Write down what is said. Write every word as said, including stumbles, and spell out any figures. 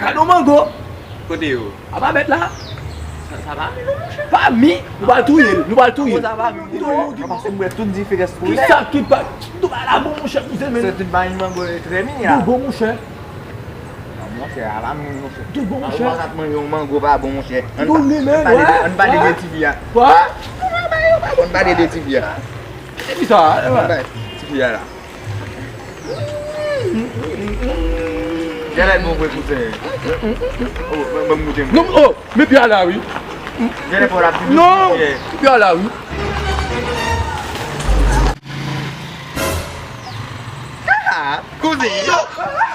Gade yon mango. Kote yo? A pa bèt la. Sa, sa pa mi non, monchè. Pa mi. Nou pral touye l. Nou pral touye l. Sa pa mi. An paske m bwè tout diferans pou lè. Kisa ki pa. Tout bagay la bon, monchè, kouzen, men. Se tout bagay mango e trè mi a. Tout bon, monchè. Non, monchè, a pa mi, monchè. Tout bon, monchè. An, ou pa ka manje yon mango pa bon, monchè. Ann pa-, ann pale de, ann pale de ti fi a. Ann pale de ti fi a. Kisa? Ann pale ti fi a la. Genlè bon vre kouzen. Oh, ban, ban m goute. Non, oh, men pye a la wi. Genlè fò l ap vin. Non, pye a la wi. Ah, kouzen.